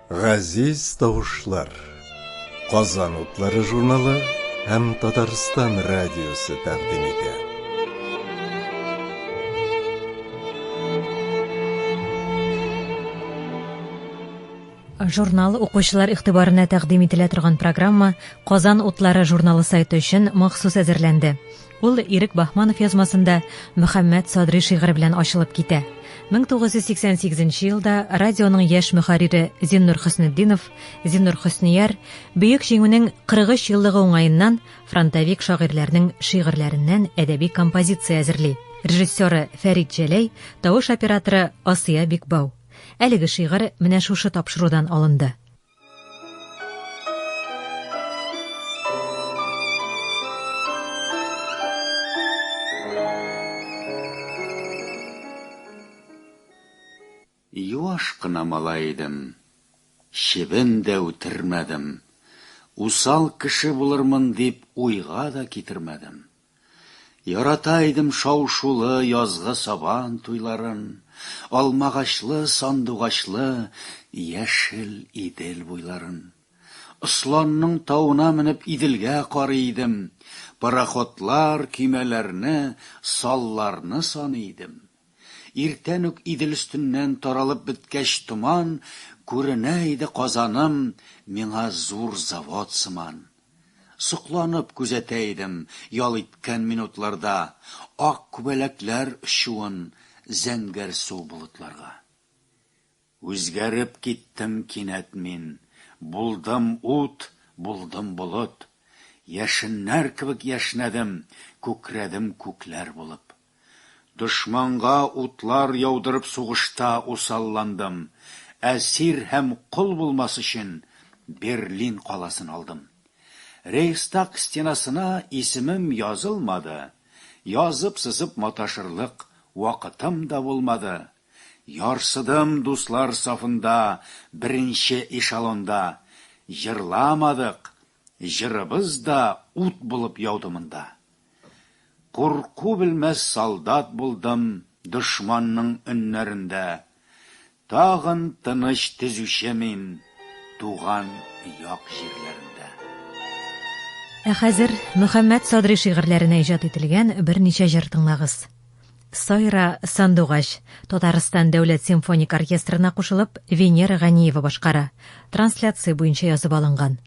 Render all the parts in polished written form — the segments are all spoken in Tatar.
Газиз тавышлар. Казан утлары журналы һәм Татарстан радиосы тәкъдим итә. Журнал укучылар игътибарына тәкъдим ителә торган программа Казан утлары журналы сайты өчен махсус әзерләнде. Ул Ирек Баһманов язмасында Мөхәммәт Садри шигыре белән ачылып китә. 1988 елда радионың яшь мөхәррире Зиннур Хөснетдинов, Зиннур Хөснияр, Бөек Җиңүнең 43 еллыгы уңаеннан фронтовик шагыйрьләрнең шигырьләреннән әдәби композиция әзерли. Режиссеры Фәрит Җәләй, тавыш операторы Асия Бикбау. Әлеге шигырь менә шушы тапшырудан алынды. Юаш кына малай идем, чебен дә үтермәдем, усал кеше булырмын дип уйга да китермәдем. Ярата идем шау-шулы язгы сабан туйларын, Алмагачлы, сандугачлы яшел Идел буйларын. Осланның тавына менеп Иделгә карый идем, Пароходлар, көймәләрне, салларны саный идем. Иртән үк Идел өстеннән таралып беткәч томан, Күренә иде Казаным миңа зур завод сыман. Сокланып күзәтә идем ял иткән минутларда ак күбәләкләр очуын зәңгәрсу болытларга. Үзгәреп киттем кинәт мин, булдым ут, булдым болыт. Яшеннәр кебек яшьнәдем, күкрәдем күкләр булып. Дошманга утлар яудырып сугышта усалландым, әсир һәм кол булмас өчен Берлин каласын алдым. Рейхстаг стенасына исемем язылмады, язып-сызып маташырлык вакытым да булмады. Ярсыдым дуслар сафында, беренче эшелонда. Җырламадык, җырыбыз да ут булып яуды монда. Курку белмәс солдат булдым дошманның өннәрендә. Тагын тыныч төзүче мин туган як җирләрендә. Ә хәзер Мөхәммәт Садри шигырьләренә иҗат ителгән берничә җыр тыңлагыз. Сайра сандугач Татарстан дәүләт симфоник оркестрына кушылып Венера Ганиева башкара. Трансляция буенча язып алынган.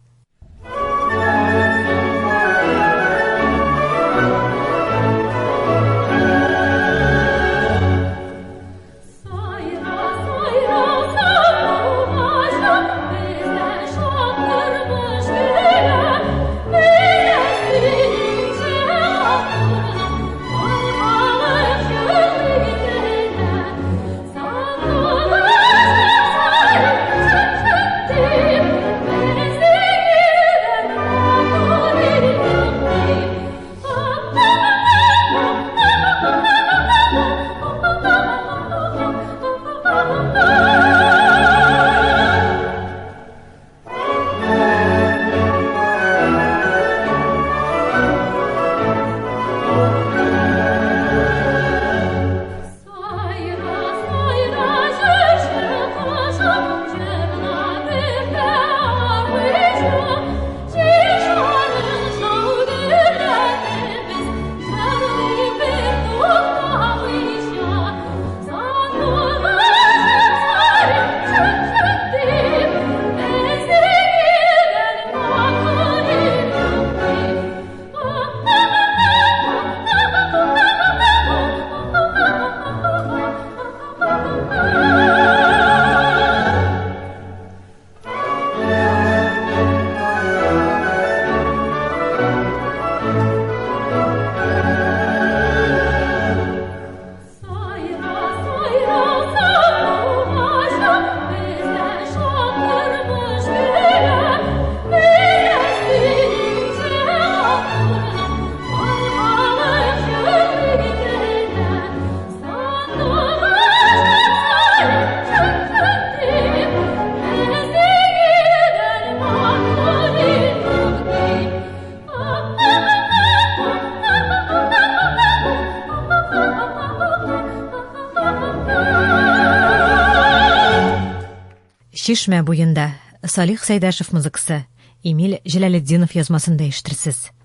Чишмә буенда Салих Сәйдәшев музыкасы, Эмиль Җәләлетдинов язмасында ишетерсез.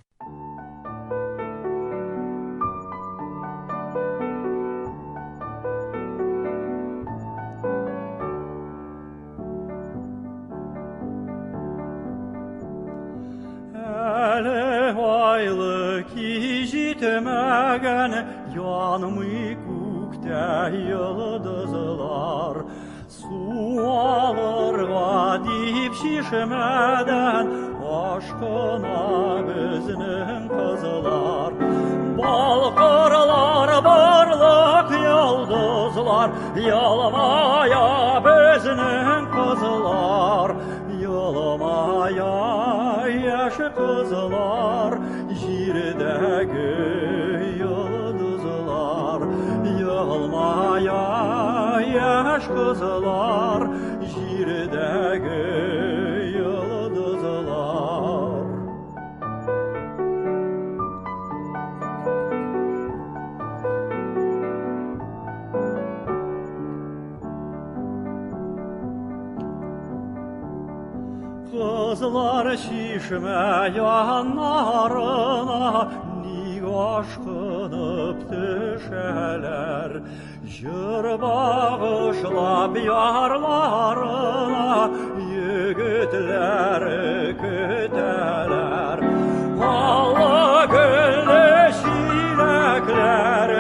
Әле айлы җитмәгән, янмый күктә йолдызлар. Су алырга дип чишмәдән ашкына безнең кызлар. Балкырлар барлык йолдызлар, елмая безнең кызлар. Елмая яшь кызлар, җирдәге йолдызлар. Елмая яшь кызлар, җирдәге йолдызлар. Кызлар чишмә яннарына ник ашкынып төшәләр? Җыр багышлап ярларына егетләр көтәләр. Алла гөлле чиләкләр,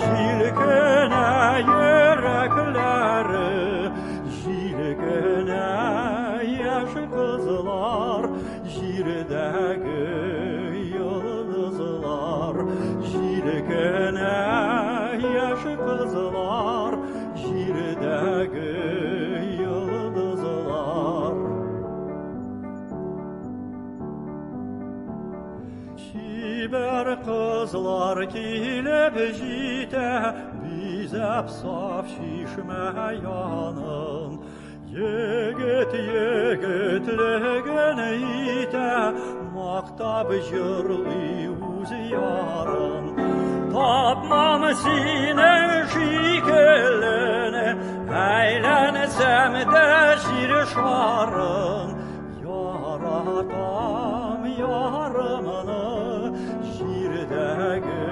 җилкенә йөрәкләре, җилкенә яшь кызлар, җирдәге йолдызлар, җилкенә яшь кызлар, җирдәге йолдызлар. Чибәр кызлар килеп җитә, бизәп саф чишмә янын. Егет егетлеген итә, мактап җырлый үз ярын. Тапмам синең шикеллене, әйләнсәм дә җир шарын. Яратам ярымны, җирдәге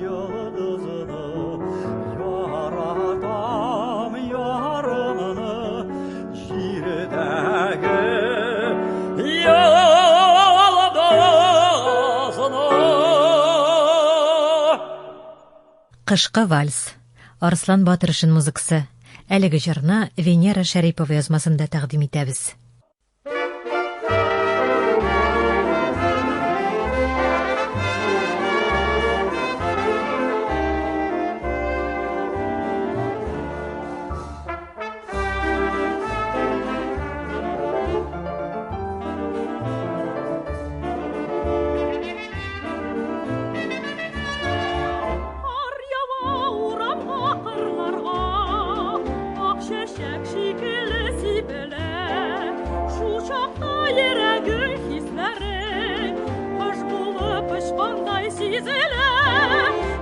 йолдызны. Яратам ярымны, җирдәге йолдызны. Кышкы вальс. Арслан Батыршин музыкасы. Әлеге җырны Венера Шәрипова язмасында тәкъдим итәбез. Кар ява урамга, кырларга, ак чәчәк шикелле сибелә. Шул чакта йөрәгем хисләре кош булып очкандай сизелә.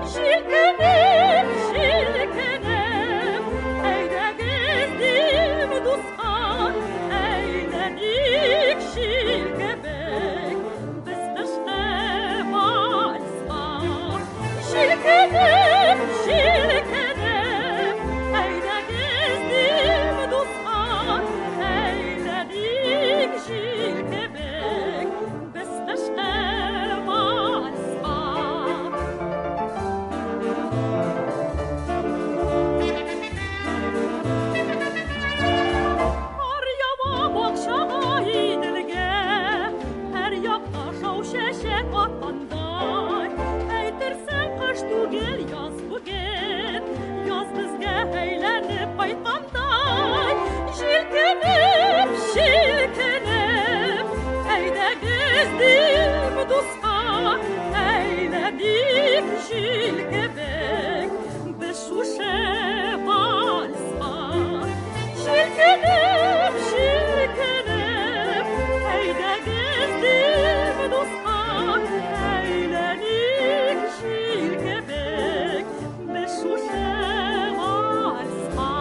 Җилкенеп, җилкенеп, әйдәгез дим дуска, әйләник җил кебек, без кышкы вальска. Җилкенеп, җилкенеп, әйдәгез дим дуска, әйләник җил кебек, без кышкы вальска. Кар ява бакчага, Иделгә, һәр якта шау чәчәк аткандай. Әйтерсең, кыш түгел, яз бүген, яз безгә әйләнеп кайткандай. Җилкенеп, җилкенеп, әйдәгез дим дуска, әйләник җил кебек, без шушы вальска. Җилкенеп, җилкенеп, әйдәгез дим дуска, әйләник җил кебек, без шушы вальска.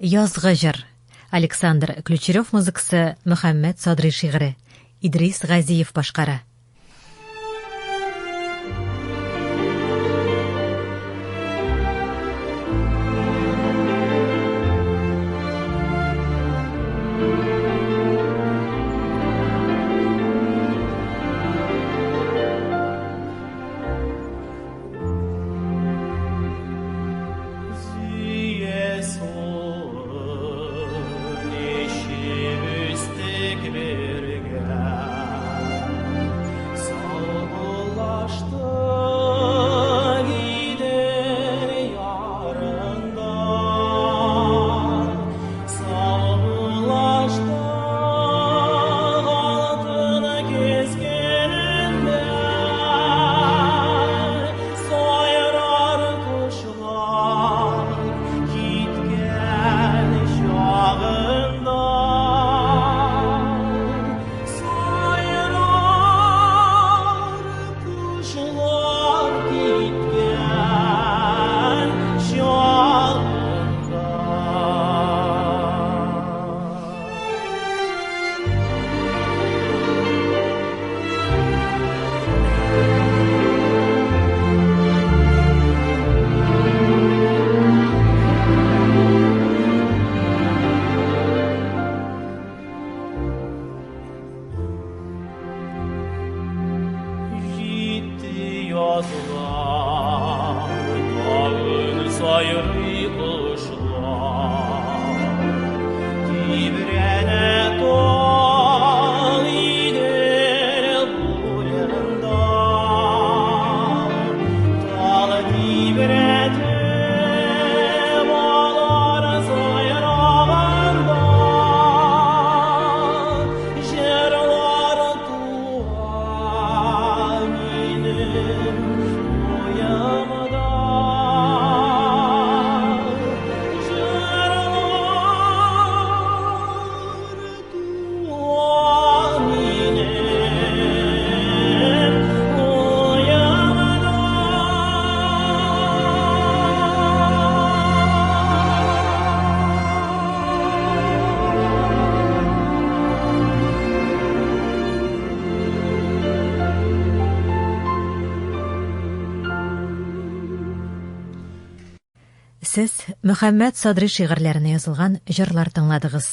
Язгы җыр. Александр Ключерев музыкасы, Мөхәммәт Садри шигыре. Идрис Газиев башкара. Сез Мөхәммәт Садри шигырьләренә язылган җырлар тыңладыгыз.